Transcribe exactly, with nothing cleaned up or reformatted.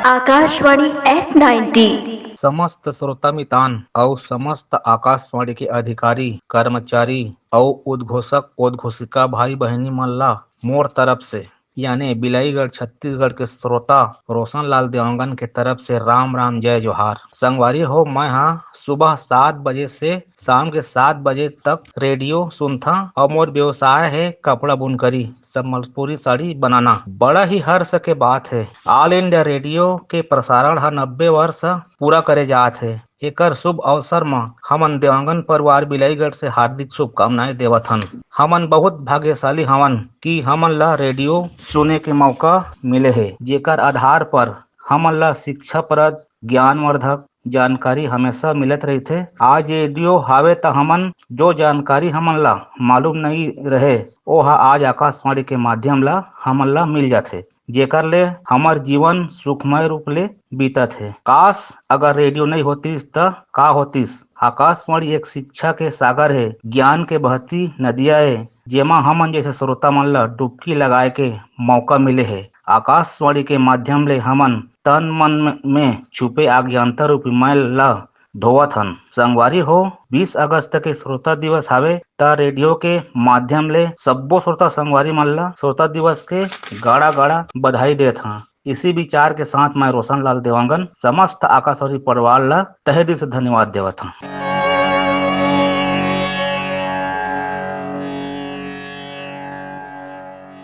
Akashvani eight ninety. समस्त श्रोता मितान अउ समस्त आकाशवाणी के अधिकारी, कर्मचारी अउ उद्घोषक, उद्घोषिका भाई बहिनी मन ला मोर तरफ से, यानी बिलाईगढ़ छत्तीसगढ़ के श्रोता रोशन लाल देवांगन के तरफ से राम राम, जय जोहार। संगवारी हो, मैं हा सुबह सात बजे से शाम के सात बजे तक रेडियो सुनथा अउ मोर व्यवसाय हे कपड़ा बुनकरी, संबलपुरी साड़ी बनाना। बड़ा ही हर्ष के बात हे, ऑल इंडिया रेडियो के प्रसारण ह नब्बे वर्ष पूरा करे जात हे। एकर शुभ अवसर म हमन देवांगन परिवार बिलाईगढ़ से हार्दिक शुभकामनाएं देवत हन। हमन बहुत भाग्यशाली हवन कि हमन ला रेडियो सुने के मौका मिले हे, जेकर आधार पर हमन ला शिक्षाप्रद, ज्ञानवर्धक जानकारी हमेशा मिलत रहिथे। आज रेडियो हावे त हमन जो जानकारी हमन ला मालूम नई रहे, ओ हा आज आकाशवाणी के माध्यम ला हमन ला मिल जाथे, जेकर ले हमर जीवन सुखमय रूप ले बीतत हे। काश अगर रेडियो नई होतिस त का होतिस? आकाशवाणी एक शिक्षा के सागर हे, ज्ञान के बहती नदिया हे, जेमा हमन जैसे श्रोता मन ला डुबकी लगाए के मौका मिले हे। आकाशवाणी के माध्यम ले हमन तन मन में छुपे अज्ञानता रूपी मैल ला धोवत हन। संगवारी हो, बीस अगस्त के श्रोता दिवस हावे, त रेडियो के माध्यम ले सब्बो श्रोता संगवारी मन ला श्रोता दिवस के गाड़ा गाड़ा बधाई देत हन। इसी विचार के साथ मैं रोशन लाल देवांगन समस्त आकाशवाणी परिवार ला तहे दिल से धन्यवाद देवत हूँ।